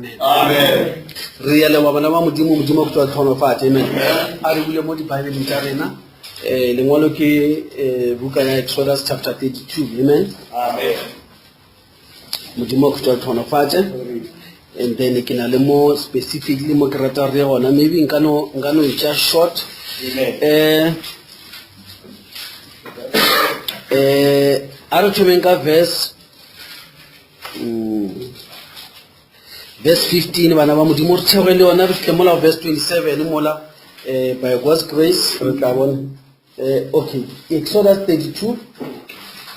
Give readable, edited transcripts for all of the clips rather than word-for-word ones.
Amen. Amen. Re ya leboga bana ba Modimo, Modimo a go tlhonofatše. Amen. A re bule mo dibaebeleng tša rena. Eh lengwalo ke eh buka ya Exodus chapter 32. Amen. Amen. Modimo a go tlhonofatše. And then ke na le mo specifically mo ke rata re gona maybe nka no nka no e tša short. Amen. Eh eh a re thomeng ka verse mm, verse 15 bana ba modimo re theoge le yona re fihle mola verse 27 mola eh, by god's grace re tla bona eh, okay exodus 32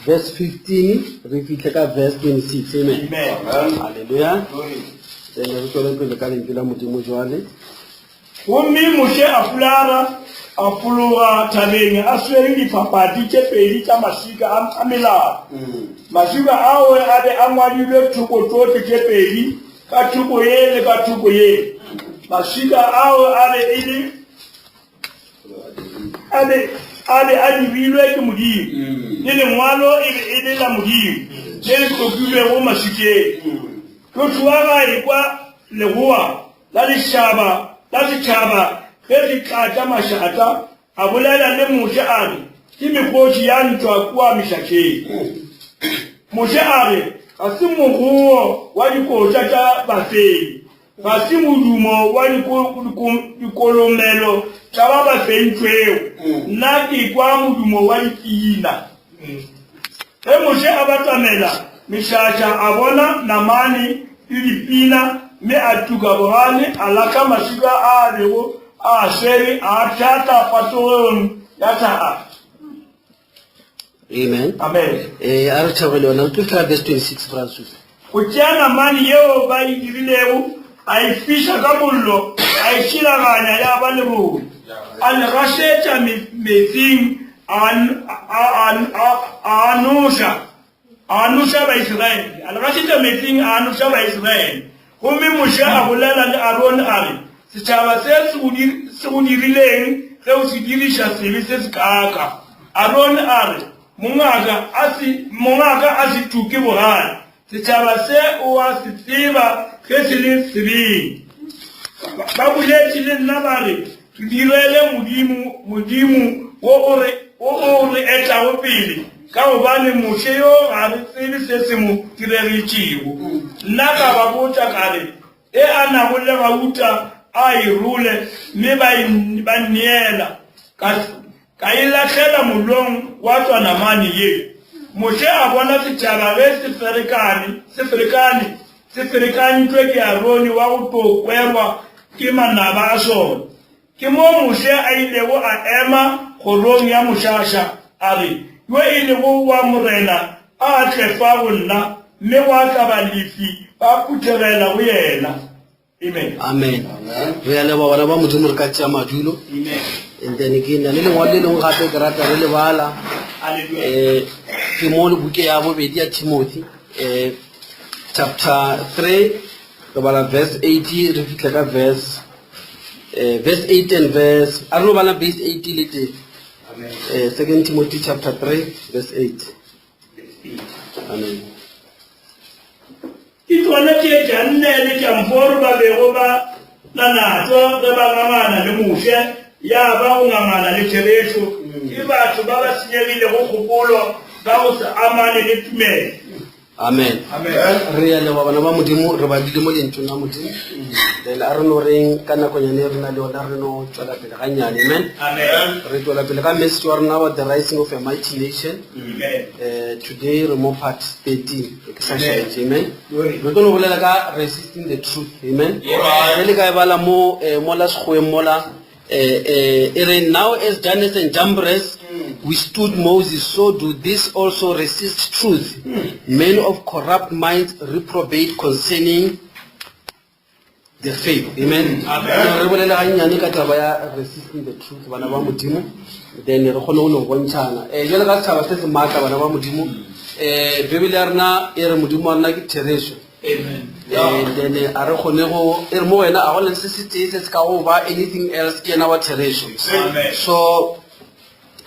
verse 15 re fihle ka verse 26 amen halleluja then re tswele pele ka lentšu la modimo jwale Gomme Moshe a fulara, a fologa thabeng a swere difapati tše pedi tša maswika a melao. Maswika ao a be a ngwadilwe thoko tšohle tše pedi, ka thoko ye le ka thoko ye. Maswika ao a be e le a be a be a dirilwe ke Modimo, le lengwalo e be e le la Modimo le le tlokilwego maswikeng. Joshua ga a ekwa legoa la lešaba la setšhaba ge se tlatša mašata, a bolela le Moshe a re, Ke mekgoši ya ntwa kua mešašeng. Moshe a re, Ga se mogoo wa dikotša tša bafenyi, ga se modumo wa dikolomelo tša ba ba fentšwego, nna ke kwa modumo wa dipina. Ge Moshe a batamela mešaša, a bona namane le dipina, mme a tuka bogale, a lahla maswika a a bego a a swere, a a pšhatla patogong ya thaba. Amen. Amen. Eh, a re theoge le yona. Re tlo fihla verse 26, Francis. Go tšea namane yeo ba e dirilego, a e fiša ka mollo, a e šilaganya ya ba lerole, a le gašetša meetseng, a a noša, a noša Baisiraele, a le gašetša meetseng, a noša Baisiraele. Gomme Moshe a bolela le Arone a re, Setšhaba se se go dirileng ge o se diriša sebe se se kaaka? Arone a re, Mongaka a se, mongaka a se tuke bogale. Setšhaba se o a se tseba ge se le sebeng. Ba boletše le nna ba re, Re direle modimo, modimo wo o re, wo o re etago pele, ka gobane Moshe yo ga re tsebe se se mo diregetšego. Nna ka ba botša ka re, E a nago le gauta a e role, mme ba e, ba nneela. Ka, Ka e lahlela mollong wa tšwa namane ye. Moshe a bona setšhaba ge se ferekane, se ferekane, se ferekantšwe ke Arone wa go tlo kwerwa ke manaba a sona. Ke mo Moshe a ilego a ema kgorong ya mošaša, a re, Yo e lego wa Morena a a tle fa go nna, mme gwa tla Balefi ba phuthegela go yena. Amen. Amen. Re a leboga bana ba Modimo re ka tšea madulo. And then ke na le lengwalo le lengwe gape ke rata re le bala. Eh ke mo le buke ya bobedi ya Timothy eh chapter 3 re bala verse 8 re fitlha ka verse eh verse 8 and verse a re no bala verse 8 le tee. Eh 2 Timothy chapter 3 verse 8. Amen. Ke tšona tše Janne le Jamporo ba bego ba na natšo ge ba ngangana le Moshe, ya ba go ngangana le therešo. Ke batho ba ba senyegilego kgopolo, ba go se amane le tumelo. Amen. Re a leboga bana ba Modimo, re badile mo lentšong la Modimo. Then a re no reng ka nakonyane e re na le yona re no tšwela pele gannyane. Amen. Amen. Re tšwela pele ka message wa rena wa The Rising of a Mighty Nation. Amen. Eh, today re mo part 13 ke sa šaetše amen re tlo no bolela ka resisting the truth amen ge le ka e bala mo eh, mola sekgoweng mola eh, eh, e re now as Jannes and Jambres withstood Moses so do this also resist truth men of corrupt minds reprobate concerning the faith amen re bolele gannyane ka taba ya resisting the truth bana ba modimo then re kgone go no bontšhana um jale ka setšhaba se se maatla bana ba modimo um bibele ya rena e re modimo wa rena ke therešo um then a re kgone go e re mo wena a go le se se tee se se ka go ba anything else ke yena wa therešo so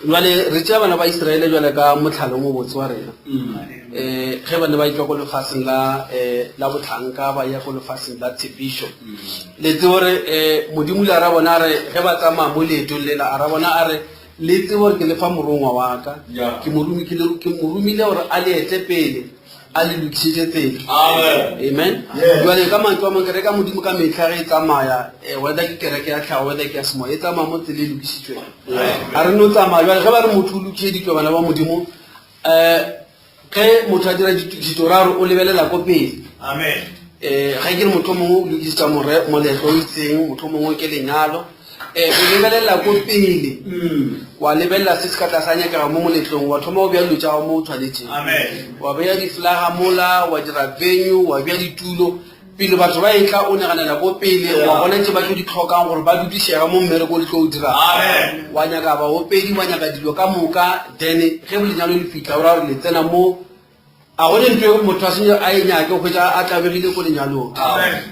jale re tšea bana ba iseraele jale ka motlhalo mo botse wa rena mm. um ge ba ne ba etšwa ko lefaseng la um la bohlanka ba ya ko lefaseng la tshepišo. Le tsebe gore um Modimo le a ra bona a re ge ba tsamaya mo leetong lela a ra bona a re le tsebe gore ke le fa morongwa wa ka ke mo romile gore a le ete pele a le lokišetše tsela. Amen. Jwale ka mantšu a mangwe kereke ya Modimo ka mehla ge e tsamaya eh, whether ke kereke ya tlhago whether ke ya semoya e tsamaya mo tsela e lokišitšwego. A re no tsamaya jwale ge ba re motho o lokišeditšwe bana ba Modimo um ge motho a dira ditokišetšo ra gore o lebelela ko pele. Amen. Um ge ke re motho mongwe o lokišetša moletlo o itseng, motho mongwe ke lenyalo. Um o lebelela ko pele wa lebelela se se ka tlase a nyakega mo moletlong, wa thoma go bea dilo tša gago mo o tshwanetšeng, wa bea di-flaga mola, wa dira venue, wa bea ditulo pele batho ba etla, o naganela ko pele, wa bona tše ba tlo di tlhokang gore ba dudišega mo mmereko o le tlo o dirang, wa nyaka baopedi, wa nyaka dilo ka moka, then ge lenyalo le fihla o ra gore le tsena mo. A go ne ntho e motho a senya a e nyake o hwetša a tlabegile ko lenyalong.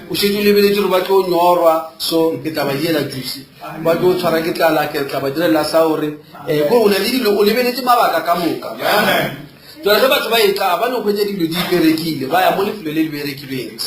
O šetše o lebeletše gore ba tlo nyorwa, so ke tla ba diela juice. Ba tlo tshwara ke tlala, ke tla ba direla saore. Eh, ko o na le dilo, o lebeletše mabaka ka moka. Jwale ge batho ba etla, ba no hwetša dilo di iperekile, ba ya mo lefelo le le berekilweng.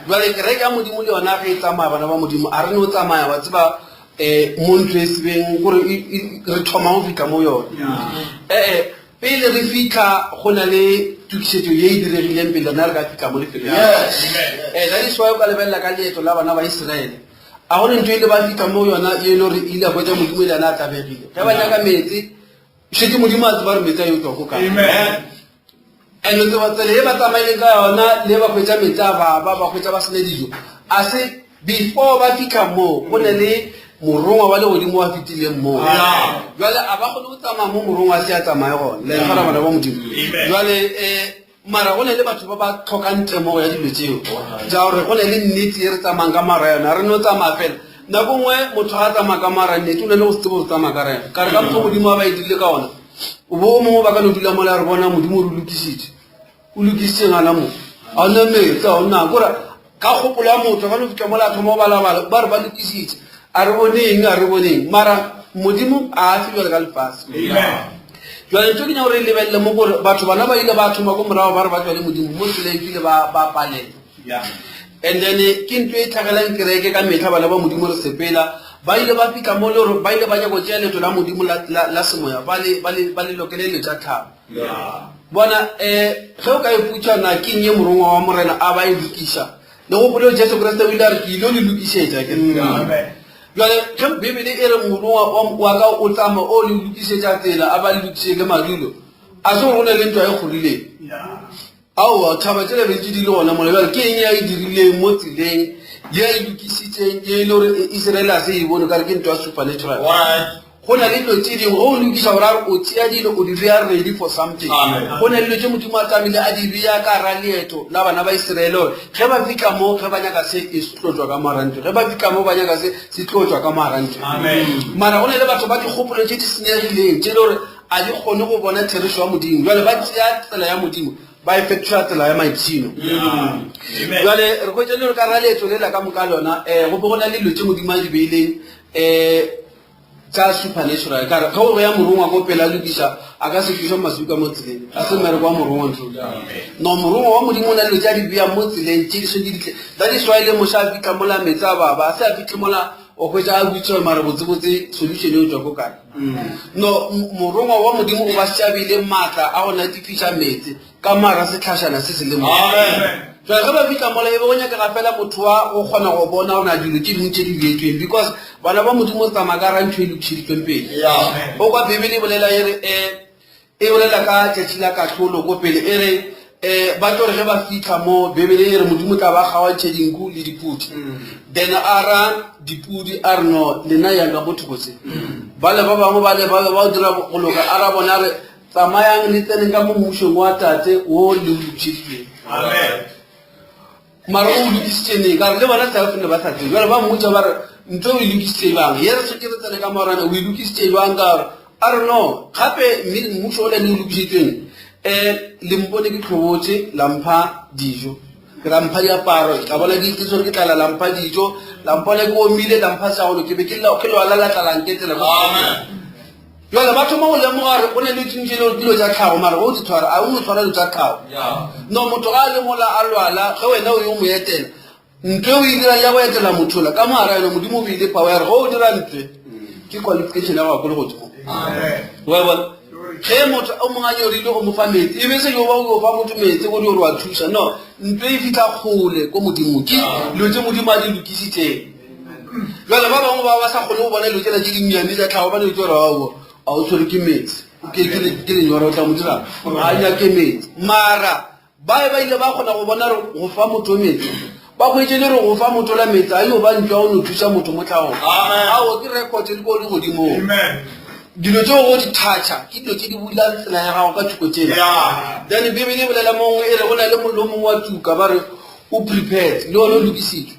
Jwale kereke ya Modimo le yona ge e tsamaya, bana ba Modimo, a re no tsamaya, wa tseba, um mo ntlo e sebeng, gore re thoma go fihla mo yona. Eh, Pele re fihla, go na le tokišetšo ye e diregileng pele rena re ka fihla mo lefelong. Yes. That is why o ka lebelela ka leeto la bana ba Israele. A go ne ntho e ile ba fihla mo yona ye e le gore e ile ya hwetša Modimo e le yena a tlabegile. Ge ba nyaka meetse, šetše Modimo a tseba gore meetse a yo tšwa ko kae. And o tseba tsela ye ba tsamaileng ka yona le ba hwetša meetse a baba, ba hwetša ba sene dijo. A se Before ba fitlha moo, go ne le morongwa wa legodimo wa fetileng moo. Jwale a ba kgone go tsamaya mo morongwa a se a tsamaye gona. Le tshwara bana ba Modimo. Jwale um mara go ne le batho ba ba tlhokang temogo ya dilo tseo. Ja gore go ne le nnete e re tsamayang ka mara yona. Re no tsamaya fela. Nako nngwe motho ga a tsamaya ka mara nnete o na le go se tsebe go tsamaya ka rena. Ka re ka mokgwa Modimo a ba e dirile ka ona. O bo o mongwe ba ka no dula mola re bona Modimo o re lokišitše. O lokišitše ngwana mo. A o na meetse, a o na. Kore ka kgopolo ya motho, ba no fihla mola a thoma go balabala, ba re ba lokišitše. A re boneng, a re boneng. Mara Modimo a a fe bjale ka lefase. Jwale ntho ke nyaka gore e lebelele mo gore batho bana ba ile ba thoma ko morago ba re ba tswa le Modimo mo tseleng kile ba ba palela. And then ke ntho e tlhagelang kereke ka metlha bana ba Modimo re sepela ba ile ba fihla mo le gore ba ile ba nyaka go tšea leeto la Modimo la, la, la semoya ba le, ba le, ba le lokele dilo tša tlhago. Bona, um ge o ka ipotša na ke eng ye morongwa wa Morena a ba e lokiša, le gopole gore Jesu Kriste o ile a re, Ke ile le lokišetša. Ke Bjale, ge Bibele e re morongwa wa ka o tsamaya o le lokišetša tsela, a ba le lokišetše le madulo, a se gore go ne le ntwa e kgorileng. Aowa, thaba tšela be ntše di le gona mola. Bjale ke eng ya e dirileng mo tseleng ye e lokišitšeng ye e le gore Israele a se e bone kare ke ntwa supernatural? Go na le dilo tše dingwe ge o lokiša gore a re o tšea dilo o di bea ready for something. Go na le dilo tše Modimo a tlamehile a di bea ka gara leeto la bana ba Israele gore ge ba fihla mo ge ba nyaka se e se tlo tšwa ka mo gara ntlo, ge ba fihla mo ba nyaka se se tlo tšwa ka mo gara ntlo. Mara go na le batho ba dikgopolo tše di senyegileng tše e le gore A di kgone go bona therešo ya Modimo. Bjale ba tšea tsela ya Modimo, ba e fetoša tsela ya maipshino. Bjale re hwetša le gore ka ra leeto lela ka moka lona, um go be go na le dilo tše Modimo a di beileng um tša supernatural. Ka re ge o beya morongwa ko pele a lokiša, a ka se tloše maswika mo tseleng. Ga se mmereko wa morongwa ntho. No, morongwa wa Modimo o na le dilo tše a di beyang mo tseleng tše di swanetše di tle. That is why le Moshe a fihla mola meetse a baba, a se a fihle mola o hwetša a butše gore mara botsebotse solution e o tšwa ko kae. No, morongwa wa Modimo o ba šabile maatla a go natefiša meetse ka mara sehlašana se se le mo. Jwale ge ba fihla mola e be go nyakega fela motho wa go kgona go bona gore na dilo tše dingwe tše di beetšweng because bana ba Modimo re tsamaya ka ra ntho e lokišeditšweng pele. O kwa Bibele e bolela e re um E bolela ka tšatši la kahlolo ko pele, e re, um ba tlo re ge ba fihla mo, Bibele e re Modimo tla ba kgaogantšha dinku le dipudi. Then a ra dipudi a re no, lena yang ka bothoko tse. Bale ba bangwe bale ba ba dira go loka, a ra bona a re, tsamayang le tseneng ka mo mmušong wa Tate wo le o lokišeditšweng. Amen. Mara o o lokišitše neng? Ka gore le bona self ne ba sa tsebe. Jwale ba mmotša ba re, Ntho o e lokišitše bjang? Ye re swanetše re tsene ka morana, o e lokišitše bjang? Ka gore a re no, gape mme mmušo o le o lokišitšweng, um le mpone ke hlobotše, la mpha dijo. Ke ra mpha diaparo, ka bona ke ke tshwere ke tlala, la mpha dijo, la mpona ke omile, la mpha seagolo, ke be ke ke lwala la tla la nketela. Amen. Jale ba thoma go lemoga gore go ne le tšintši le dilo tša tlhago mara ge o di tshwara a o no tshwara dilo tša tlhago. No motho ga a le mola a lwala ge wena o yo mo etela ntwe o e dira ya go etela motho la ka mogara yona modimo o beile power ya gore ge o dira ntwe ke qualification ya go ya ko legodimong. Wa bona? Ge motho o mongwe a nyorile o mo fa metsi e be se yo ba o fa motho metsi gore o re wa thuša no ntwe e fitlha kgole ko modimong ke dilo tse modimo a di lokisitseng. Jale ba bangwe ba ba sa kgone go bona dilo tsela tse dinnyane tsa tlhago ba ne tse gore ao a o tshwere ke metsi ke lenyora o tla mo dirang ga nyake metsi mara ba ba ile ba kgona go bona re go fa motho metsi ba hwetše le re go fa motho la metsi a yo ba ntšwa o no thuša motho mo tlhagong ao ke record le ko legodimong dilo tseo go di thatšha ke dilo tse di bulang tsela ya gago ka thoko tsela then bibele e bolela mongwe e re go na le mollo mongwe wa tuka ba re o prepared le one o lokisitswe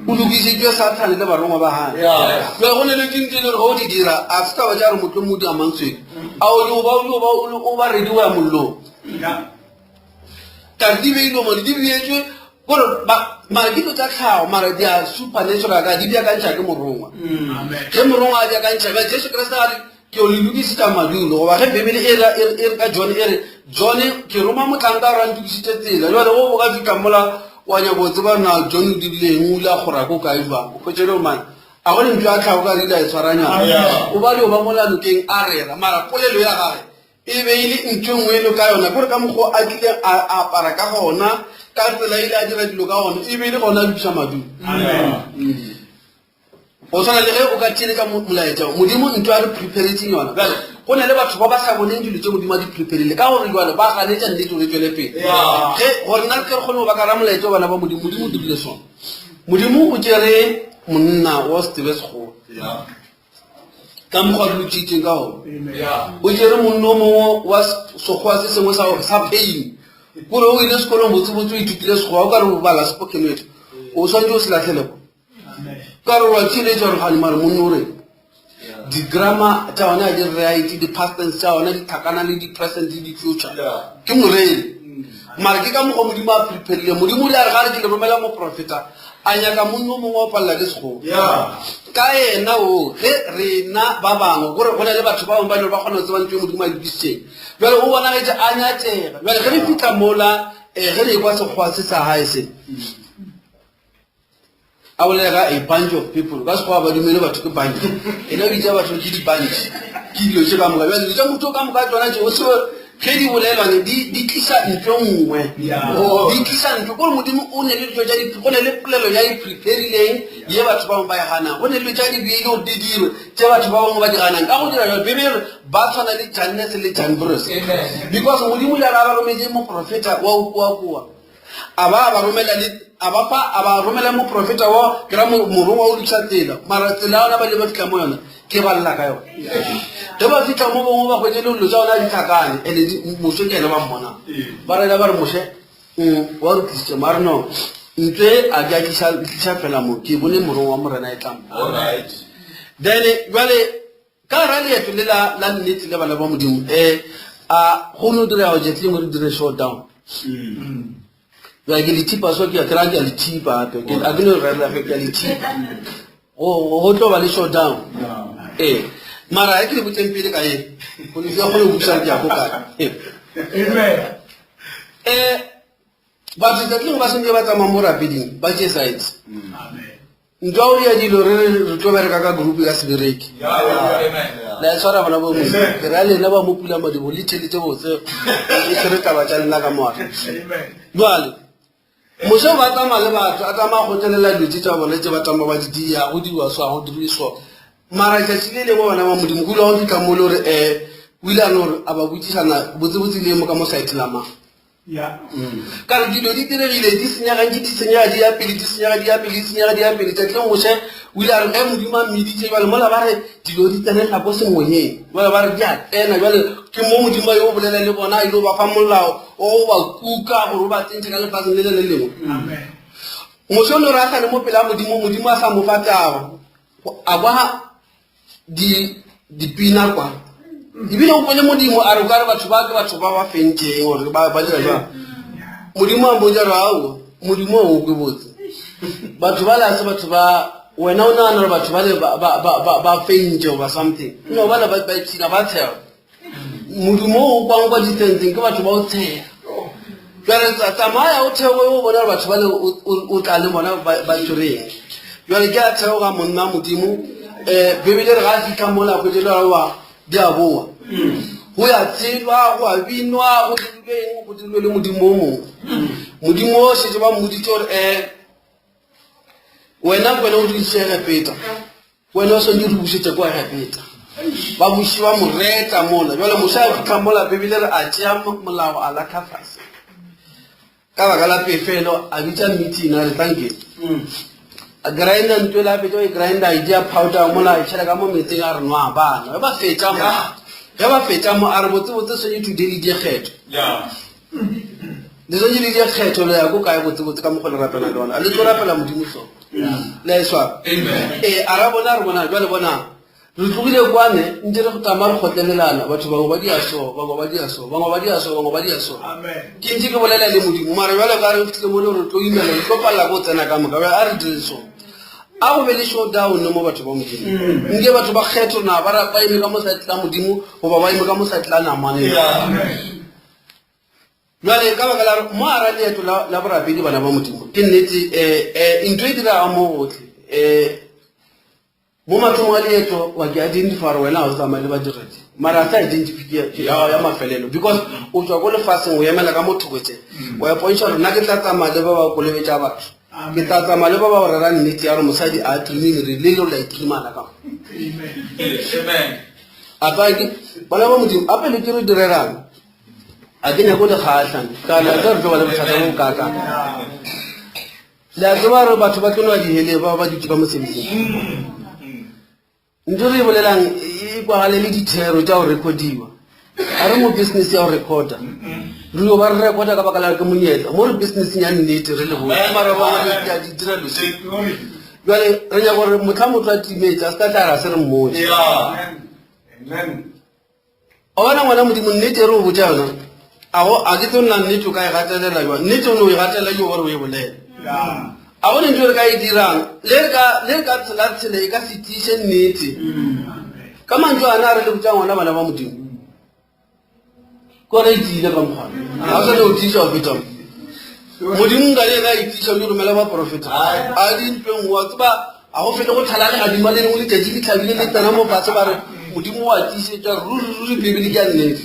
o lokišitšwe sathane le barongwa ba gane jale go ne le tšintši le gore ge o di dira a se taba tša re motlo mo di amantsweng a o yo ba o ba o ba redi go ya mollong ka re di beilwe mo di beetswe gore mara dilo tša tlhago mara di a supernatural ka di beakantšha ke morongwa ge morongwa a beakantšha ba jesu kriste a re Ke yo le lokišetša madulo. Goba ge Bibele e re, e re, e re ka John, e re, John, ke roma mohlanka gore a ntokišetše tsela. Jwale go bo ka fihla mola wa nyaka go tseba na John o dirile eng, o ile a kgora ko kae jwang. O hwetše le gore man, a go le ntho ya tlhago ka re ile a e tshwaranyana. O ba le ba mola nokeng a rera, mara polelo ya gage e be e le ntho e nngwe e le ka yona, kore ka mokgwa a tlileng a apara ka gona, ka tsela ile a dira dilo ka gona, e be e le gona a lokiša madulo. Amen. Go swana le ge o ka theeletša molaetša Modimo ntho a re preparetseng yona. Bjale go na le batho ba ba sa boneng dilo tše Modimo a di preparile ka gore jwale ba ganetša nnete gore e tšwele pele. Ge gore nna ke re kgone go ba ka ra molaetša wa bana ba Modimo, Modimo o dirile sona. Modimo o tšere monna wa se tsebe sekgowa ka mokgwa dilo tše itseng ka gona. O tšere monna o mongwe wa sekgowa se sengwe sa pain kore o ile sekolong botsebotse o ithutile sekgowa o ka re o bala spoken word o swanetše o se latlhele ko ka re wa theeletša gore gane mare monno o reng di-grammar tša gona di right di-past tense tša gona di tlhakana le di-present le di-future ke moreri mare ke ka mokgwa modimo a preparile modimo o ile a re ga re ke le romela moprofeta a nyaka monno o mongwe wa palela ke sekgowa ka yena o ge rena ba bangwe gore go na le batho ba bangwe ba le gore ba kgona go tseba ntho e modimo a lokisitseng jale o bonagetše a nyatšega jale ge re fitlha mola um ge re ekwa sekgowa se sa gae se a bolela ka a bunch of people ka sekgowa ba dumele batho ke bunch ena o bitsa batho ke di-bunch ke dilo tse ka moka bjale dilo tša motho ka moka tsona tse o se ge di bolelwane di tlisa ntlo nngwe di tlisa ntlo kore modimo o ne le dilo tša go ne le polelo ya e preparileng ye batho ba bangwe ba e ganang go ne le dilo tša di beile gore di dirwe tše batho ba bangwe ba di ganang ka go dira jalo bibele ba tshwana le jannes le janbros because modimo le a ba rometse moprofeta wa o kua kua A ba a ba romela le a ba fa a ba romela moprofeta wa ke ra morongwa o lokisa tsela mara tsela yona ba ile ba fihla mo yona ke ba lla ka yona ge ba fihla mo bongwe ba hwetše le dilo tša ona di tlhakane ene moshe ke ene ba mmonang ba rela ba re moshe mm, wa re tlisitše mare no ntwe a ke a tliša fela mo ke bone morongwa wa morena e tla mo then jale Ka gara leeto le la, la nnete le bana ba Modimo, eh, a go no direga gore tšatši lengwe re dire showdown. Bjale ke le thipa so ke a kry-a ke a le thipa gape. Ke a ke no rera gape ke a le thipa. Go go tlo ba le showdown. Ee. Mara a ke le botseng pele ka ye. Go le kgone go busa ke ya ko kae. Amen. Eh batho tšatši lengwe ba sentse ba tsamaya mo rapeding ba tše sides. Amen. Ntwa o ya dilo re re tlo bereka ka group ka se bereke. La e tshwara bana bo mo. Ke ra lena ba mo pula madibo le tšhelete botse. E tshwere taba tša lena ka moare. Jwale Moshe o ba tsamaya le batho a tsamaya go tselela dilo tše tša bona tše ba tsamaya ba di dia go diriwa so go diriwe so. Mara tšatši le lengwe bana ba Modimo go ile go fihla mo le gore um o ile a no gore a ba botšišana botsebotse le mo ka mo site la mang. Ya. Ka re dilo di diregile, di senyega, ntše di senyega di ya pele, di senyega di ya pele, di senyega di ya pele. Tšatši lengwe Moshe o ile a re ge Modimo a mmiditše, jwale mola ba re dilo di tsenelela ko semoyeng, jwale ba re di a tsena, jwale ke mo Modimo a yo bolela le bona, a ile go ba fa molao wa go ba kuka gore o ba tsentšhe ka lefaseng le le le lengwe. Amen. Moshe o ne re a sa le mo pele a Modimo, Modimo a sa mo fa taba, a kwa di dipina kwa ebile o kwele modimo a re o ka re batho ba ke batho ba ba fentšeng gore ba ba dira jang modimo a mpotsa re ao modimo a o kwe botse batho ba lase batho ba. Wena o nagana gore batho bale ba, ba, ba, ba, ba feintše goba something. No, bale ba, ba ipshina, ba tshega. Modumo o kwang kwa distanceng ke batho ba o tshega. Jwale tsamaya o theoge o bona gore batho bale o, o, o tla le bona ba, ba tshwereng. Jwale ke a theoga monna Modimo, um Bibele re ga a fitlha mola a hwetše le gore wa di a boa. Go ya tshelwa, go a binwa, go dirilwe eng, go dirilwe le modimo o mongwe. Modimo o šetše ba mmoditše gore um Wena kwena o dutše Egepeta, wena o swanetše re bušetše kwa Egepeta. Ba buši ba mo reta mola. Jwale Moshe a fitlha mola, Bibele re a tšea molao a latlha fase. Ka baka la pefelo a bitša meeting a re tlankeng. A grinder ntho ela a fetša go e grinder a e dira powder mola a e tšhela ka mo metsing a re nwa bana. Ge ba fetša mo, ge ba fetša mo a re botse botse swanetše today le die kgetho. Le swanetše le die kgetho le ya ko kae botsebotse ka mokgwa le rapela le gona. A le tlo rapela Modimo so. Le a e swara? Ee, a ra bona, a re bona, jwale bonang. Re tlogile kwane, ntše re tama re kgotlelelana, batho bangwe ba dia so, bangwe ba dia so, bangwe ba dia so, bangwe ba dia so. Ke ntše ke bolela le Modimo, mara jwale ka re fihlile mo le gore re tlo imela, re tlo palela ko tsena ka moka. Bjale a re dire so. A go be le showdown mo batho ba Modimo. Nke batho ba kgetho na ba ba eme ka mo side la Modimo goba ba eme ka mo side la namane. Bjale, ka baka la gore mo gara leeto la, la borapedi, bana ba Modimo, ke nnete, um, um, ntho e diregago mo gohle, um, mo mathomong a leeto wa ke identify gore wena ga o tsamaye le badiredi, mara a se identify ya, ya mafelelo, because o tswa ko lefaseng o emela ka mo thoko tse, wa ipontšha gore nna ke tla tsamaya le ba ba kolobetša batho, ke tla tsamaya le ba ba go rera nnete ya gore mosadi a trime meriri, le le la itrimana ka mo. Amen. A pa ke, bana ba Modimo, ape le ke re direlang? A ke nyako le kgahla ka le a tseba re tlo ba le bothata bo kaka. Le a tseba gore batho ba tlo nwa dihele ba ba dutse ka mosebetsing. Ntho re e bolelang e kwagale le dithero tša go recodiwa. A re mo business ya go recorda. Re yo ba re recorda ka baka la gore ke monyetla. Mo re businesseng ya nnete re le bohle. Mara ba bangwe re a di dira dilo tše. Jwale re nyaka gore motlha motho a timetse a se ka tla ra se re mmotse. Amen. O bona ngwana Modimo, nnete e re o botša yona, a go a ke tlo nna nnete o ka e gatelela jwang? Nnete o ne o e gatelela jo gore o e bolele. A go ne ntho e re ka e dirang, le re ka le re ka tshela tshele e ka se tiiše nnete. Ka mantšu ana a re le botšang ona bana ba Modimo. Ke ona e tiile ka mokgwa. Ga o sa ne o tiiša go feta mo. Modimo nka le yena a itiša o romela baprofeta. A di ntweng wa tseba A go fele go tlhala legadima le lengwe letšatši le hlabile le tsena mo fase ba re Modimo wa tiišetša ruri ruri Bibele ke ya nnete.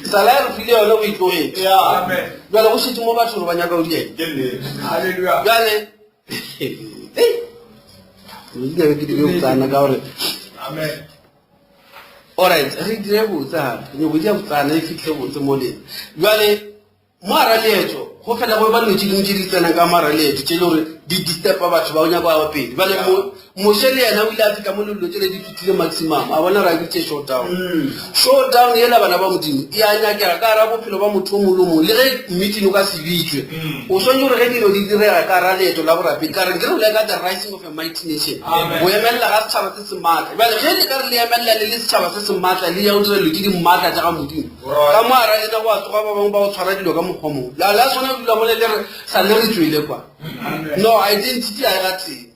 Sala ya re file yona o e tlogetše. Bjale go šetše mo batho gore ba nyaka go dieng. Bjale di nyaka ke dire botsana ka gore alright re dire botse gape nyoko dia botsana e fitlhe botse mo lena bjale Mo gara leeto, go fela go eba dilo tše dingwe tše di tsenang ka mo gara leeto tše e le gore di disturba batho ba go nyaka go ya pele. Bjale mo, Moshe le yena o ile a fihla mo le dilo tšele di fihlile maximum, a bona gore a bitše showdown. Showdown yela bana ba Modimo e a nyakega ka gara bophelo ba motho o mongwe le o mongwe, le ge meeting o ka se bitšwe. O swanetše gore ge dilo di direga ka gara leeto la borapedi, ka re nke re bolele ka the rising of a mighty nation, go emelela ga setšhaba se se maatla. Bjale ge le ka re le emelela le le setšhaba se se maatla, le ya go dira dilo tše di maatla tša ga Modimo, Ka mo gara lena go a tsoga ba bangwe ba go tshwara dilo ka mokgwa mongwe. La la swana dula mole le re sa le re tswele kwa. No, identity a e ga tee.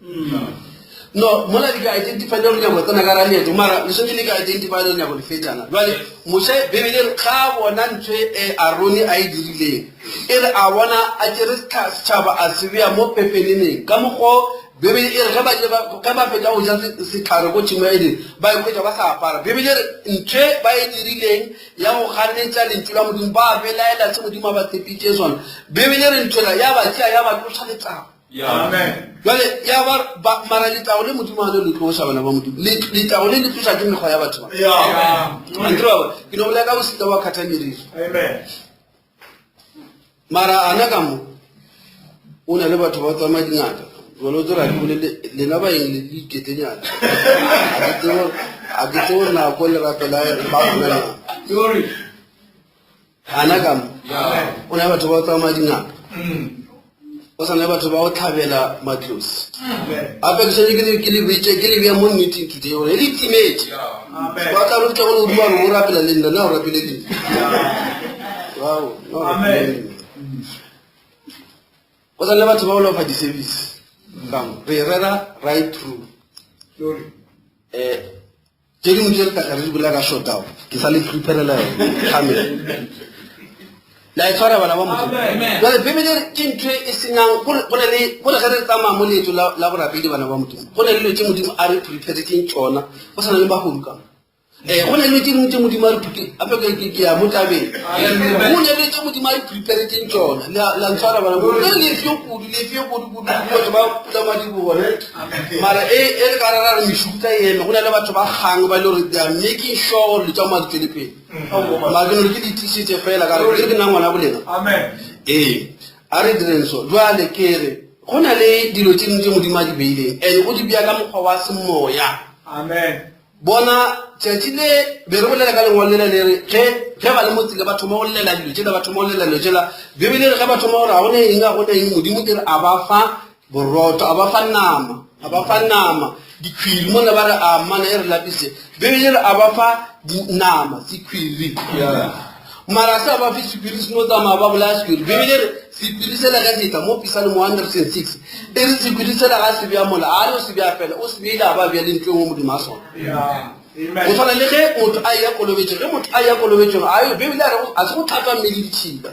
No, mola di ka identify le re nyako tsena ka ra leeto, mara le swanetše le ka identify le re nyako le fetšana. Jwale Moshe Bibele re ga bona ntho e Arone a e dirileng. E re a bona a tšere setšhaba a se bea mo pepeneneng. Ka mokgwa Bibele e re ge ba ile ba, ge ba fetša go ja sehlare ko tšhemo ya Edene, ba ikhwetša ba sa apara. Bibele e re ntho e ba e dirileng ya go ganetša Lentšu la Modimo, ba belaela se Modimo a ba tshepitše sona. Bibele e re ntho ela ya ba tšea ya ba tloša letago. Jwale ya ba, ba, mara letago le Modimo a le le tloša, bana ba Modimo. Le, letago le le tloša ke mekgwa ya batho ba. Akere wa bona? Ke no bolela ka bosita wa khatha meriri. Mara ana ka mo o na le batho ba tsamaya dingaka jalo tse ra ke bolele lena baeng le le iketlenyana a ke tsebo nako le rapela ba gona na ana ka mo o na le batho ba tsamaya dingaka o sa na le batho ba go tlhabela matlosi gape ke swanetse ke le bitše ke le bea mo nneteng today gore e le timetše ba tla re tla go le godimo gore o rapela le nna na o rapele le nna Wow, na o rapele le nna go sa le batho ba go lofa di-service kamo re rera right through. Um tše dingwe tše re tla tla re di bolela ka shutdown ke sa le preparela yone coming la e tshwara bana ba modimo jale bibele ke ntho e senyang gore ge re tsamaya mo leeto la borapedi bana ba modimo go na le dilo tše modimo a re preparetseng tsona go sana le bagodu ka ee go na le tše dingwe tše modimo a re ape ke ya mo tabeng go na le tše modimo a re preparetseng tsona la ntshwara bana le lefio kudu lefio kudu kudu batho ba pula madibogo ne mara e e re ka ra re mešuta e eme go na le batho ba kgang ba e le gore they are making sure gore dilo tša mo a di tswele pele mara ke no re ke di tiisitse fela ka re ke nna ngwana bolena ee a re direng so jwale ke re go na le dilo tše dingwe tše modimo a di beileng and o di bea ka mokgwa wa semoya amen Bona, tšatši le be re bolela ka lengwalo lela le re, ge, ge ba le mo tsela ba thoma go llela dilo tšela, ba thoma go llela dilo tšela. Bibele e re ge ba thoma gore ga go ne eng, ga go ne eng, Modimo ke re a ba fa borotho, a ba fa nama, a ba fa nama, dikhwiri mona ba re a mana e re lapise. Bibele e re a ba fa nama, sekhwiri. Mara se a ba fe sephiri se no tsamaya ba bolaya sephiri. Bibele e re sephiri sela ge se tla mo Psalm 106 e re sephiri sela ga se bea mola a re o se bea fela o se beile a ba bea le ntlo e nngwe modimo a sona. Go tshwana le ge motho a eya kolobetšong ge motho a eya kolobetšong a yo Bibele a re a se go tlhatswa mmele ditšhila.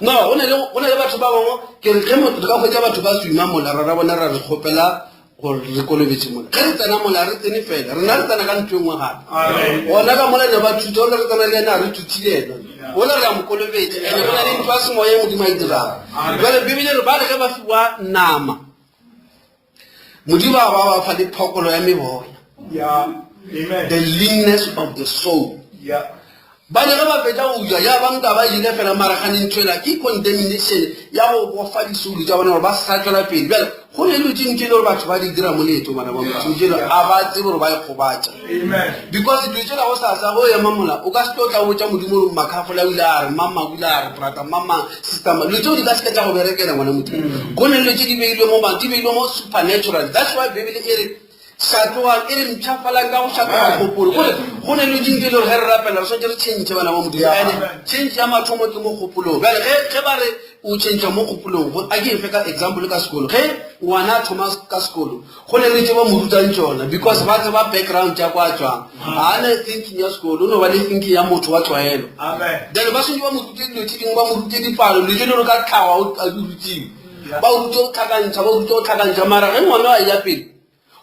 No go na le go na le batho ba bangwe ke re ge motho re ka hwetša batho ba swima mola ra ra bona ra re kgopela gore re kolobetse mola ge re tsena mola re tsene fela rena re tsena ka ntho e nngwe gape gona ka mola ne ba thuta ola re tsena le ena re thuthile ena ola re a mo kolobetsa ene go na le ntho ya semoya e modimo a e dirang jale bibele re ba re ge ba fiwa nama modimo a ba ba fa le phokolo ya meboya the leanness of the soul Ba ne ge ba fetša go ja, ya ba nka ba jele fela, mara gane ntho ela ke condemnation ya go bofa disoulo tša bona gore ba se sa tšwela pele. Bjale go ne dilo tše ntši e le gore batho ba di dira mo leetong, bana ba Modimo, tšela a ba tsebe gore ba e gobatša. Because dilo tšela go sasa go ema mola, o ka se tlo tla o botša Modimo gore Makhafola o ile a re, mang mang o ile a re, brata mang mang, sister mang. Dilo tšeo di ka se ke tša go berekela ngwana Modimo. Go ne dilo tše di beilwe mo mang, di beilwe mo supernatural. That's why Bibele e re, Šatogang, e re mpshafalang ka go šatoga kgopolo. Kore go ne le dintho e le gore ge re rapela re swanetše re tšhentšhe bana ba Modimo. Ene tšhentšhe ya mathomo ke mo kgopolong. Bjale ge ge ba re o tšhentšha mo kgopolong, go a ke efe ka example ka sekolo. Ge ngwana a thoma ka sekolo, go ne le tše ba mo rutang tšona because ba tseba background ya kwa tswang. Ga a ne thinking ya sekolo, o no ba le thinking ya motho wa tlwaelo. Then ba swanetše ba mo rute dilo tše dingwe, ba mo rute dipalo, dilo tše le gore ka tlhago a di rutiwe. Ba o rute go tlhakantšha, ba o rute go tlhakantšha. Mara ge ngwana a eya pele,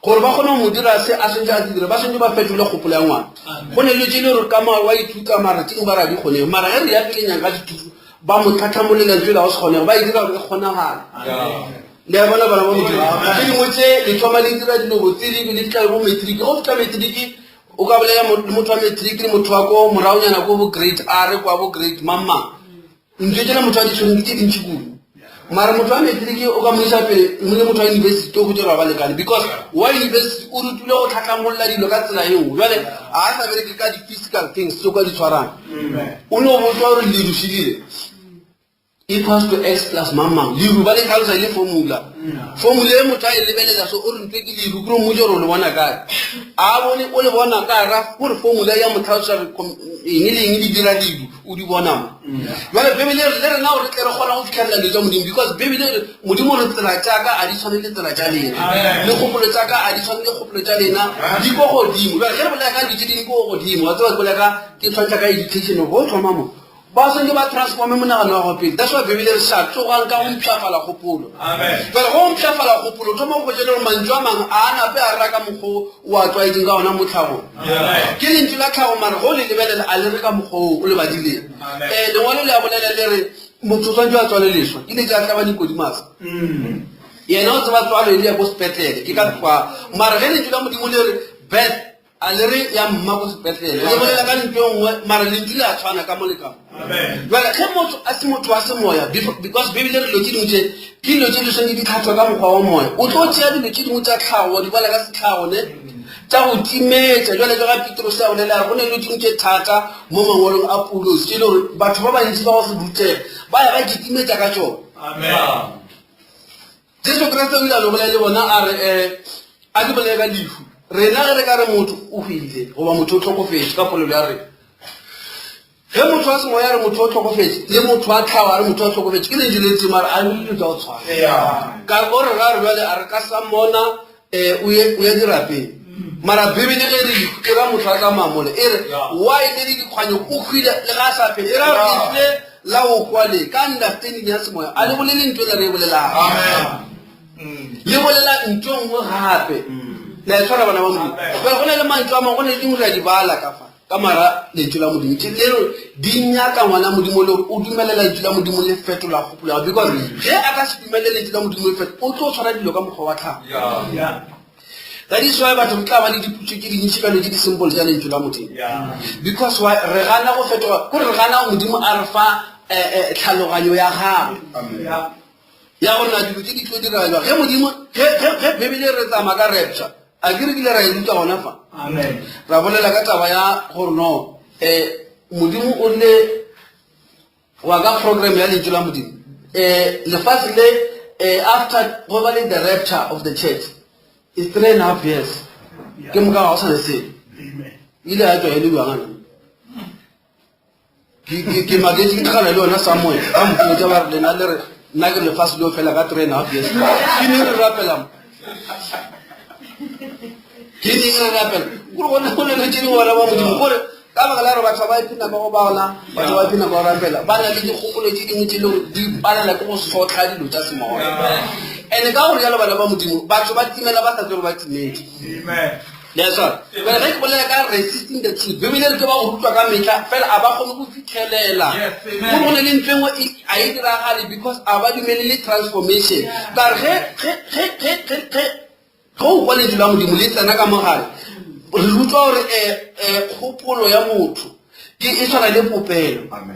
Gore ba kgone go mo dira se a swanetše a se dire, ba swanetše ba fetole kgopolo ya ngwana. Go ne dilo tše le gore ka mo wa ithuta mara tše dingwe ba re ga di kgonege. Mara ge re ya pele nyang ka dithuto, ba mo tlhatlhamollela ntho ela go se kgonege, ba e dira gore e kgonagale. Le a bona bana ba Modimo? Tše dingwe tše le thoma le dira dilo botse le be le fihla le bo matric. Ge o fihla matric, o ka bolela le motho wa matric le motho wa ko moragonyana ko bo grade R kwa bo grade mang mang. Ntho tšela motho a di tshwereng ke tše dintši kudu. Mara motho wa matric o ka mo isa pele le motho wa university o hwetša gore ga ba lekane because wa university o rutilwe go tlhatlhamolola dilo ka tsela e nngwe. Jwale ga a sa bereke ka di-physical things tse o ka di tshwarang. O no botšwa gore leru šedile equals to x plus mang mang. Leru ba le tlhalosa e le formula. Formula e motho a e lebelela so o re ntho e ke leru ke re mmotse gore o le bona kae. A bone o le bona ka ra gore formula ya mo tlhalosa gore eng le eng di dira leru. o di bona mo jale bibele e re le rena gore tle re kgona go fitlhelela dilo tsa modimo because bibele e re modimo re tsela tša ka a di tshwane le tsela tša lena le kgopolo tša ka a di tshwane le kgopolo tša lena di ko godimo jale ge re bolela ka dilo tse dingwe ko godimo wa tseba ke bolela ka ke tshwantsha ka education go thoma mo ba swanetse ba transforme monagano wa gago pele that's why bibele re sa tsogang ka go mpshafala kgopolo jale go mpshafala kgopolo thoma go hwetša le gore mantšu a mangwe a nape a rera ka mokgwa o a tlwaetseng ka ona mo tlhagong Ke lentšu la tlhago mara ge o le lebelela a le re ka mokgwa oo o le badileng. Um lengwalo le a bolela le re motho o tshwanetse a tswale leswa ke le tša tlaba Nikodimase. Yena o tseba tswalo e le ya ko sepetlele ke ka kwa mara ge lentšu la Modimo le re birth a le re ya mma ko sepetlele le bolela ka ntho e nngwe mara lentšu le a tshwana ka mo le ka mo. Jale ge motho a se motho wa semoya because Bibele re dilo tše dingwe tše ke dilo tše di swanetše di tlhathwa ka mokgwa wa moya o tlo tšea dilo tše dingwe tša tlhago wa di bala ka setlhago ne tša go timetša jale ka ga Petrose a bolela re go ne dilo tše dingwe tše thata mo mangwalong a Paulos tše e le gore batho ba bantši ba go se rutege ba ya ba kitimetša ka tšona. Jesu Kriste o ile a no bolela le bona a re um a ke bolele ka lehu rena ge re ka re motho o hwile goba motho o hlokofetše ka polelo ya rena Ge motho wa semoya a re motho o hlokofetše, le motho wa tlhago a re motho o hlokofetše, ke lentšu le tee mara a le dilo tša go tshwana. Ka o re ra re bjale a re ka sa mona um um o ye o ye dirapeng mara bibele ge re e ra motho a tsamaya mole e re wa e le dikgwanyo o hwile le ga a sa phele e ra gore lentswe le la go hwa le ka understanding ya semoya a le bolele ntho e le re e bolelang le bolela ntho e nngwe gape le a e tshwara bana ba modimo Jwale go na le mantšu a mangwe go na le dingwe re a di bala ka fa Ka mara Lentšu la Modimo tše leo di nyaka ngwana Modimo le o dumelela Lentšu la Modimo le fetola kgopolo ya because ge a ka se dumelele Lentšu la Modimo le fetola o tlo tshwara dilo ka mokgwa wa tlhago. That is why batho re tla ba le diputso tše dintši ka dilo tše di simple tša Lentšu la Modimo. Because why re gana go fetoga kore re gana Modimo a re fa eh, eh, tlhaloganyo ya gagwe ya gore na dilo tše di tlo direga jwang ge modimo ge bibele re tsamaya ka rapture a ke re kile ra e ruta gona fa ra bolela ka taba ya gore no um modimo o rile wa ka program ya lentšu la modimo um lefase le um after go ba le the rapture of the church is three and a half years ke moka ga go sa le selo ile ya tswa e le bjangana Ke maketše ke tlogela le yona Samuel ba mpotša ba re lena le re nna ke lefase leo fela ka three and a half years ke neng re rapela mo ke neng re rapela kore gone go lelo tše dingwe bana ba modimo kore ka baka la gore batho ba iphe nako go bala batho ba iphe nako go rapela ba na le dikgopolo tše dingwe tše le gore di palela ke go sotla dilo tša semoya and-e ka gore jalo bana ba modimo batho ba timela ba sa tsebe gore ba timetse That's all. Bjale ge ke bolela ka resisting the truth, Bibele re ke ba go rutwa ka mehla, fela a ba kgone go fitlhelela. Go go ne le ntho e nngwe a e diragale because a ba dumelele transformation. Ka re ge ge ge ge ge ge ge o kwa lentšu la Modimo le tsena ka mogare, re rutwa gore um kgopolo ya motho ke e tshwana le popelo. Um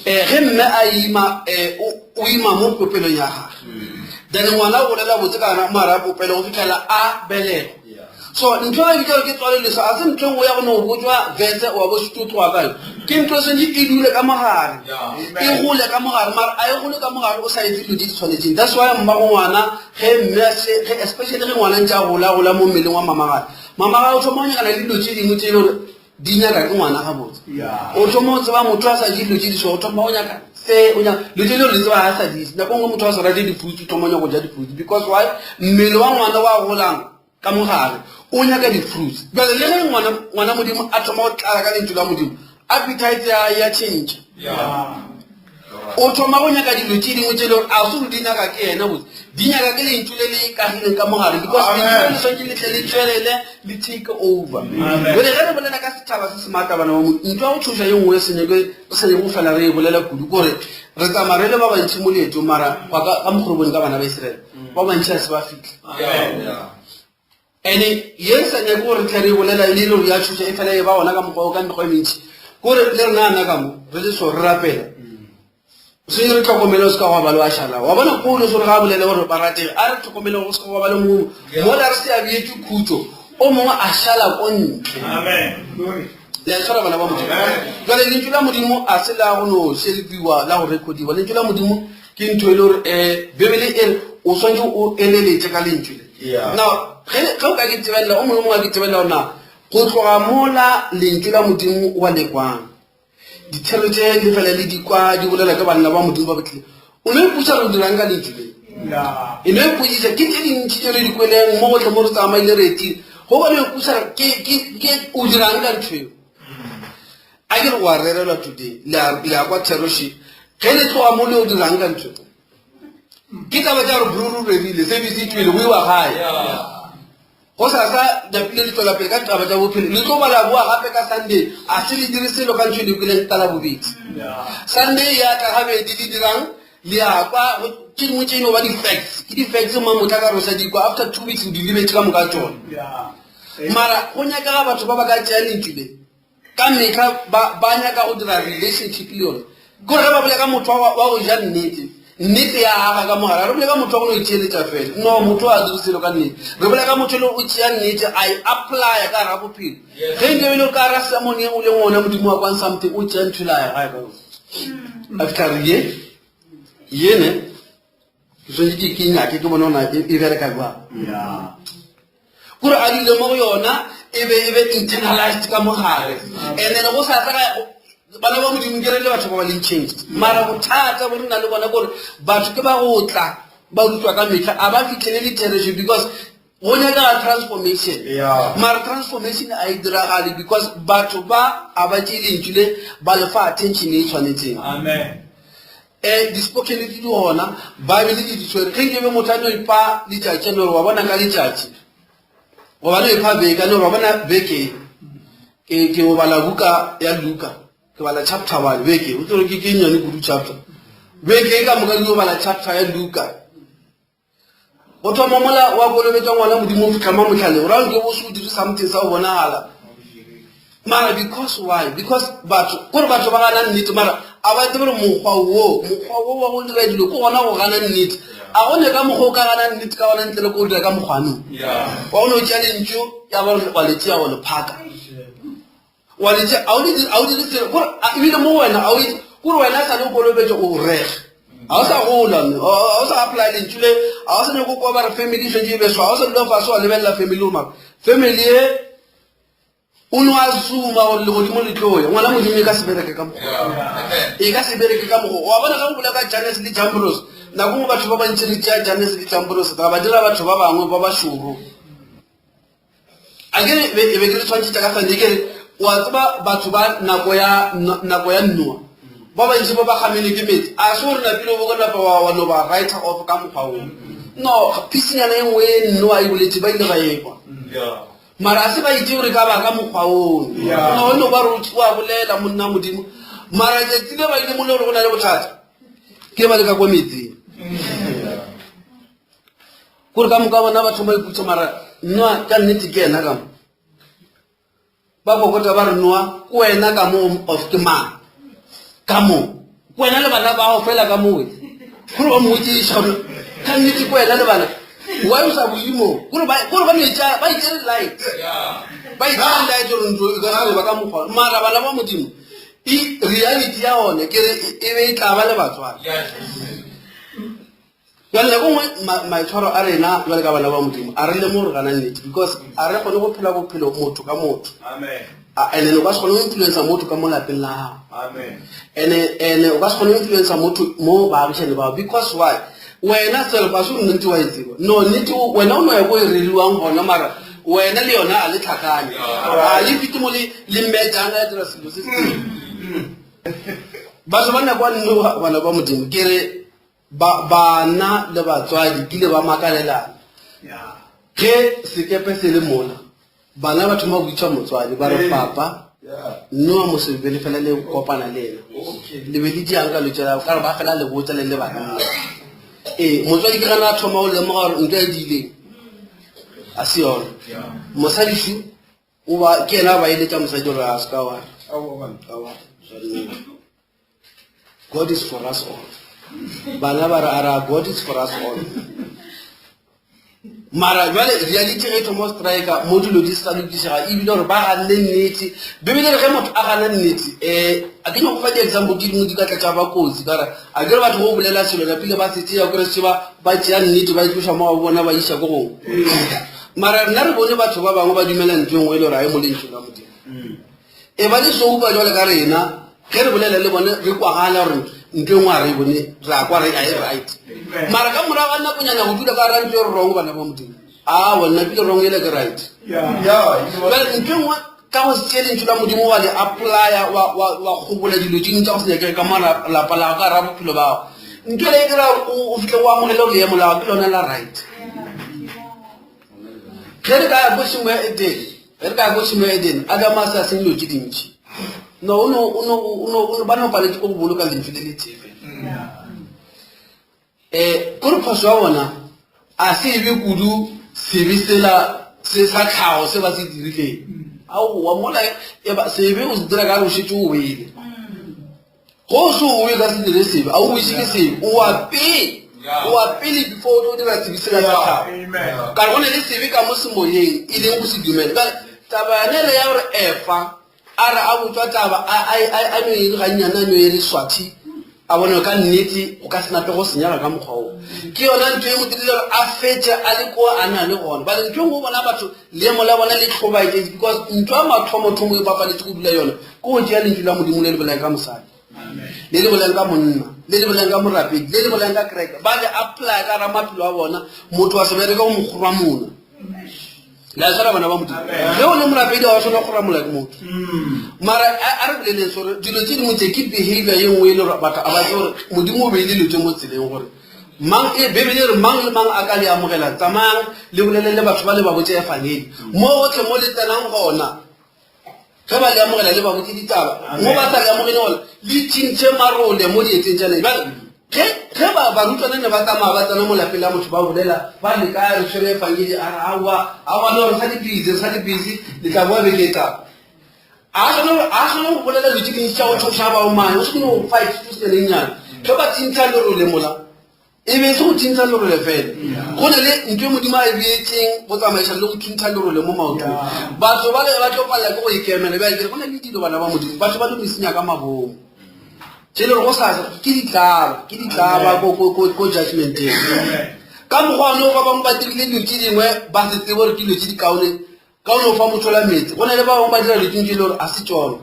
ge mme a ima um o ima mo popelong ya gage. Then ngwana o bolela botse ka mara a popelo go fitlhela a belegwa. So ntho e bitsa ke tswaleleso a se ntho e nngwe ya go no botswa verse wa bo setse o tloga kae. Ke ntho e swanetše e dule ka mogare. E gole ka mogare mara a e gole ka mogare o sa etse dilo tse di tshwanetseng. That's why mmago ngwana ge mme ge especially ge ngwana ntse a gola gola mo mmeleng wa mamagare. Mamagare o thoma go nyakana le dilo tse dingwe tse e le gore di nyaka ke ngwana gabotse o thoma o tseba motho a sa je dilo tse di so o thoma o nyaka se o nyaka dilo tse di le tseba ga sa di nako nngwe motho a sa rate di-fruits o thoma o nyaka go ja di-fruits because why mmele wa ngwana wa golang ka mogare o nyaka di-fruits jale le ge ngwana ngwana modimo a thoma go tlala ka lentšu la modimo appetite ya ya change O thoma go nyaka dilo tše dingwe tše e le gore a se gore di nyaka ke yena botse di nyaka ke lentšu le le kagileng ka mogare because lentšu le le swanetše le tle le tšwelele le take over. Jale ge re bolela ka setšhaba se se maatla bana ba mo ntho ya go tšhoša ye nngwe se nyake re sa nyake go fela re e bolela kudu kore re tsamaya re le ba bantši mo leetong mara go ka ka mokgwa re bone ka bana ba Israele ba bantši ga se ba fitlha. Ene ye re sa nyake gore re tle re e bolela e le gore ya tšhoša e fela e ba gona ka mokgwa o ka mekgwa e mentši kore le rena ana ka mo re le so re rapela se re tlhokomele o se ka gwa ba le wa šala wa bona Paulo so re ga a bolele gore ba ratege a re tlhokomele go se ka gwa ba le mongwe mola re se a beetše khutšo o mongwe a šala ko ntle le a tshwara bana ba modimo jale lentšu la modimo a se la go no šelpiwa la go recodiwa lentšu la modimo ke ntho e le gore um bibele e re o swanetše o eleletše ka lentšu le now ge ge o ka ke tebelela o mongwe mongwe a ke tebelela gore na go tloga mola lentšu la modimo wa le kwang dithero tše le fela le di kwa di bolela ke banna ba modimo ba botlile o no ipotša gore o dirang ka lentšu le e no ipotšiša ke tše dintši tše re di kweleng mo gotlhe mo re tsamaile re etile go ba no ipotša gore ke o dirang ka ntho eo A ke re wa rerelwa today, le a, le a kwa theroši. Ge le tloga mo le yo dirang ka ntho? Ke taba tša gore bruru rerile, service e tšwele, go iwa gae. Go sasa napile le tšwela pele ka taba tša bophelo. Le tlo ba la boa gape ka Sunday, a se le dire selo ka ntho e le kweleng ka Labobedi. Sunday ya tla gabedi le dirang, le a kwa tše dingwe tše e no ba di-facts. Ke di-facts mamotla ka re o sa di kwa, after 2 weeks o di lebetše ka moka tšona. Mara go nyakega batho ba ba ka tšea lentšu le. Ka mehla ba, ba nyaka go dira relationship le yona. Ke gore ge ba bolela ka motho wa, wa go ja nnete, nnete ya aga ka mogare. Ga re bolele ka motho wa go no itheeletša fela. No, motho a dire selo ka nnete. Re bolela ka motho e le o tšea nnete a e applya ka gara bophelo. Ge nke e le ka gara sermon ye o leng gona Modimo wa kwang something, o tšea ntho e le a ya gae ka yona. A fitlha re ye, ye ne, ke swanetše ke nyake ke bone gona e, e bereka jwang. Kore a dule mo go yona e be e be internalized ka mogare and then go sa tla bana ba modimo ke re le batho ba ba leng changed mara bothata bo re na le bona kore batho ke ba go tla ba rutwa ka metlha a ba fitlhelele therešo because. Go nyakega transformation. Yeah. Mara transformation a e diragale because batho ba a ba tšee lentšu le ba le fa attention e tshwanetseng. Amen. Eh, di-spoken di di gona, Bible di di tshwere. Ge nke be motho a no ipa letšatši a no re wa bona ka letšatši, goba no ipha beke a no re wa bona beke e, ke ke o bala buka ya Luka, ke bala chapter one beke, o tsere ke ke nnyane kudu chapter. Beke e ka moka ke yo bala chapter ya Luka. Go thoma mola wa kolobetša ngwana Modimo o fihla ma mohlale, o ra nke bo se o dire something sa go bonagala. Mara because why? Because batho, kore batho ba gana nnete, mara a ba tsebe gore mokgwa wo, mokgwa wo wa go dira dilo ke gona go gana nnete. A go ne ka mokgwa o ka gana nnete ka gona ntle le ko o dira ka mokgwanong. Wa go no tšea lentšu ya ba wa le tšea wa le phaka. Wa le tšea, a o le dire, a o dire selo, kore ebile mo wena a o itse, kore wena sa le o kolobetše o rege. Ga o sa gola, ga o sa apply lentšu le, ga o sa nyako kwa ba re family e šetše e beswa, ga o sa dula fase wa lebelela family gore mara family e o no assume gore legodimo le tlo ya. Ngwana Modimo e ka se bereke ka mokgwa. E ka se bereke ka mokgwa. Wa bona ge go bolela ka Jannes le Jambros, nako nngwe batho ba bantši re tšea Jannes le Jambros ra ba dira batho ba bangwe ba bašoro. A ke re, be, be ke le tshwantšhetša ka Sunday, ke re, o a tseba batho ba nako ya, nako ya Noa, ba bantši ba ba gamele ke meetse, a se gore napile o bo ka napa wa, wa no ba writer off ka mokgwa wo. No, pisinyana e nngwe e Noa e boletše, ba ile ba ekwa. Mara a se ba itse gore ka ba ka mokgwa ono. No, no ba re o a bolela monna Modimo. Mara tšatsi le ba ile mo le gore go na le bothata, ke ba le ka kwa metsing. Kore ka moka bona ba thoma iputša mara Noa ka nnete ke yena ka mo. Ba kokota ba re Noa ke wena ka mo of ke mang ka mo. Ke wena le bana bao fela ka mo. Kore ba mmotšiša gore ka nnete ke wena le bana. Why o sa bue mo? Kore ba kore ba no itša ba itšere light. Ba itšere light gore ntlo e ka se ba ka mokgwa. Mara bana ba Modimo e reality ya one ke re e be e tla ba le batswadi. Bjale nako nngwe maitshwaro a rena bjale ka bana ba Modimo a re lemoge gore gana nnete because a re kgone go phela bophelo motho ka motho. And then o ka se kgone go influencer motho ka mo lapeng la gago. And and o ka se kgone go influencer motho mo baagišane bao because why? Wena self a se o nnete wa e tseba. No nnete wena o no ya ko e reriwang gona mara wena le yona a le tlhakane. A le fite mo le le mmejang a dira selo se se. Batho ba nako a nno bana ba Modimo ke re Ba, bana le batswadi kile ba makalelana. Ge sekepe se le mola, bana ba thoma go bitša motswadi ba re, Papa, Noa mosebe le fela le kopana le yena. Le be le diang ka lotšela, ka re ba fela le botša le le banna. Ee, motswadi ke gana a thoma go lemoga gore ntwa e diileng a se yona. Mosadi šu, o ba, ke yena a ba eletša mosadi gore a se ka wa re. Aowa, God is for us all. Bana ba re a ra God is for us all. Mara jwale reality ge e thoma go strike mo dilo di sa lokišega ebile gore ba ganne nnete. Bibele re ge motho a gana nnete um a ke nyako fa di-example ke dingwe di ka tla tša ba kotsi ka re a ke re batho go bolela selo napile ba se tšea kore se ba ba tšea nnete ba e tloša mo ga bona ba iša ko gongwe. Mara rena re bone batho ba bangwe ba dumela ntho e nngwe e le gore ga e mo lentšu la Modimo. E ba le soupa jwale ka rena, ge re bolela le bone re kwagala gore ntho e nngwe a re e bone, re a kwa re a e right. Mara ka morago ga nakonyana go dula ka ra ntho e re wrong bana ba Modimo. Aowa nna pile wrong ele ke right. Jwale ntho e nngwe ka go se tšee lentšu la Modimo wa le applya wa, wa, wa kgobola dilo tše dingwe tša go se nyakege ka mo lapa la gago ka ra bophelo ba gago. Ntho ele e dira o, o fihle o amogele gore leemo la gago ke lona la right. Ge re ka ya ko tšhemo ya Edene, ge re ka ya ko tšhemo ya Edene, Adama a se a senye dilo tše dintši. No, o no, o no, o no, o no, ba no paletše ko go boloka lentšu le le tee fela. Eh, kore phoso ya bona a se e be kudu sebe sela se sa tlhago se ba se dirileng. Aowa, mola e ba sebe o se dira ka re o šetše o wele. Go se o ka se dire sebe, a o wiše ke sebe, o wa pele, o wa pele before o tlo dira sebe sela sa tlhago. Ka re go ne le sebe ka mo semoyeng, e leng go se dumele. Bjale, taba yane ele ya gore Efa a re a botšwa taba, a, a, a, a no e re gannyane, a no e re swathi, a bone gore ka nnete go ka se nape go senyega ka mokgwa wo. Ke yona ntho e mo dirile gore a fetše a le ko a na le gona. Bjale ntho e nngwe o bona batho leemo la bona le hlobaetše because ntho ya mathomothomo e bapaletše go dula yona ke go tšea lentšu la Modimo le le bolelang ka mosadi, le le bolelang ka monna, le le bolelang ka morapedi, le le bolelang ka kereke, ba le apply ka ra maphelo a bona, motho wa se bereke go mokgorwa mona. Le a tshwara bana ba Modimo. Ge o le morapedi ga wa swanela go ramola ke motho. Mara a re boleleng sore dilo tse dingwe tse ke behavior ye nngwe e le gore batho a ba tsebe gore Modimo o beile dilo tse mo tseleng gore mang e Bibele e re mang le mang a ka le amogela tsamayang le bolelele batho ba le ba botse efangedi mo gotlhe mo le tsenang gona Ge ba le amogela le ba botse ditaba, mo ba sa le amogele gona le tšintšhe marole mo dieteng tša lena. Bjale ge ge ba barutwana ne ba tsamaya ba tsena mo lapeng la motho ba bolela ba le kae re tshwere efangedi a re aowa aowa no re sa le busy re sa le busy le tla boa beke e tlago. A swane a swane go bolela dilo tše dintši tša go tšhoša bao mane o se no fa excuse e nnyane. Ge ba tšintšha lerole mola E be e se go thintha lerole fela. Go na le ntho e Modimo a e beetseng go tsamaiša le go thintha lerole mo maotong. Batho ba ba tlo palela ke go ikemela. Bjale ke re go na le dilo bana ba Modimo, batho ba no di senya ka mabomo. Tše le gore go sa ke ditlaba, ke ditlaba ko ko ko ko judgmenteng. Ka mokgwa ono ba bangwe ba dirile dilo tše dingwe ba se tsebe gore ke dilo tše di kaone Ka o no fa motho la meetse. Go na le ba bangwe ba dira dilo tše ntši e le gore a se tšona.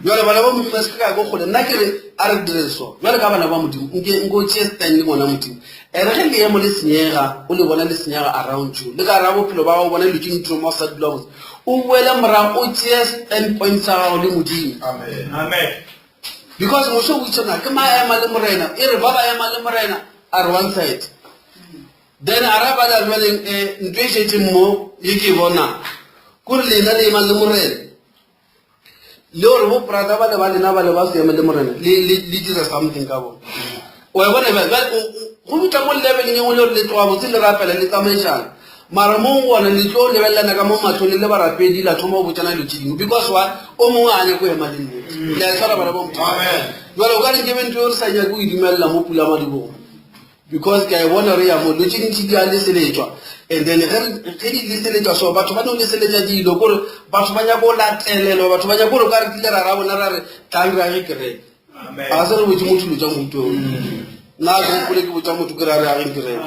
Jwale bana ba Modimo a se ka ya ko kgole. Nna ke re a re dire so. Jwale ka bana ba Modimo nke nke o tšee stand le ngwana Modimo. E re ge leemo le senyega, o le bona le senyega around you. Le ka ra bophelo ba gago o bona dilo tše ntši thoma o sa dula botse. O boele morago o tšee stand point sa gago le Modimo. Amen. Because Moshe o itše na ke ma ema le Morena. E re ba ba ema le Morena a re one side. Then a ra bala bjaleng e ntho e šetšeng mo ye ke e bonang kore lena le emang le Morena le gore bo brother ba le ba lena ba le ba se eme le Morena le le le dira something ka bona o e bona bjale bjale go fihla mo leveleng e nngwe le gore le tloga botse le rapela le tsamaišana mara mo gona le tlo lebelelana ka mo mahlong le le barapedi la thoma go botšana dilo tše dingwe because wa o mongwe a nyako ema le nnete le a e tshwara bana ba Modimo jale o ka re ke be ntho e re sa nyake go e dumelela mo pulamadibogong Because ke a e bona re ya mo dilo tše dintši di a leseletšwa and then ge ge di leseletšwa so batho ba no leseletša dilo kore batho ba nyaka go latelelwa batho ba nyaka gore o ka re tlile ra ra bona ra re tlang re age kereke ga se re botse motho dilo tša mohuto nna ke gopole ke botša motho ke ra re ageng kereke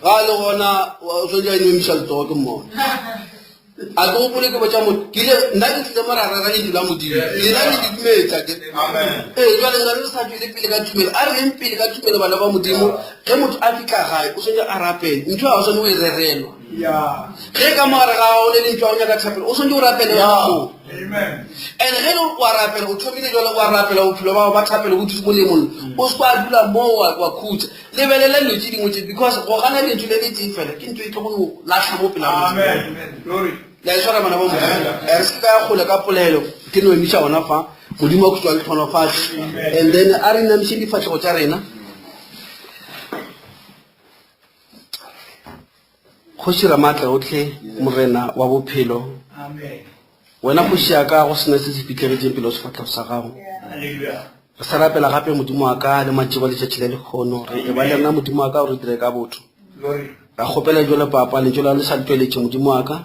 ga le gona o tshwanetse a eno letsogo ke mmona A ke gopole ke botša motho ke ile nna ke tlile mo ra rera lentšu la Modimo lena le ke dumetša ke ee jwale nka re sa tšwele pele ka tumelo a re yeng pele ka tumelo bana ba Modimo ge motho a fihla gae o swanetše a rapele ntho ga o swane o e rerelwa ge ka mo gare ga gago le lentšu a go nyaka thapelo o swanetše o rapele yona moo and ge le wa rapela o thomile jwale wa rapela bophelo ba gago ba thapelo bo dutse mo lemong o se kwa dula moo wa khutša Lebelela dilo tše dingwe tše, because go gana lentšu le le tee fela ke ntho e tlo go lahla mo pela Modimo. Le a e tshwara bana ba Modimo? Eh, re se ka ya kgole ka polelo, ke no emiša gona fa. Modimo a khutšwa le tlhonofatše. And then a re inamišeng difahlego tša rena. Kgoši Ramaatla otlhe, Morena wa bophelo. Wena kgoši ya ka, go sena se se fihlegetšeng pele go sefahlego sa gago. Re sa rapela gape Modimo wa ka le matšebo a letšatši la lekgono. Re eba le rena Modimo wa ka gore dire ka botho. Ra kgopela jwale papa lentšu la le sa tšweletše Modimo wa ka.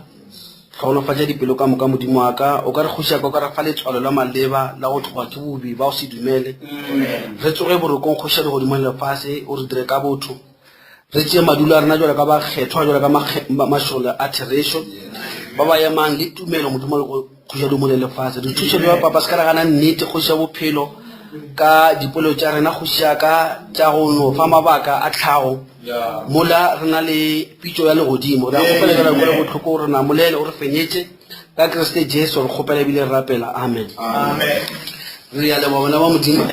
Hlogonofatša dipelo ka moka Modimo wa ka. O ka re kgoši ya ka o ka re fa letswalo la maleba la go tloga ke bobi ba go se dumele. Re tsoge borokong kgoši ya legodimo le lefase o re dire ka botho. Re tšee madulo a rena jwalo ka bakgethwa, jwalo ka mašole a therešo, ba ba emang le tumelo Modimo le kgoši ya dumo le lefase. Re thuše bja papa se ka re gana nnete kgoši ya bophelo ka dipolelo tša rena kgoši ya ka tša go no fa mabaka a tlhago mola re na le pitšo ya legodimo. Re a kgopela jwalo ka le bohloko re namolele o re fenyetše ka Kriste Jesu re kgopela ebile re rapela amen. Re a leboga bana ba Modimo.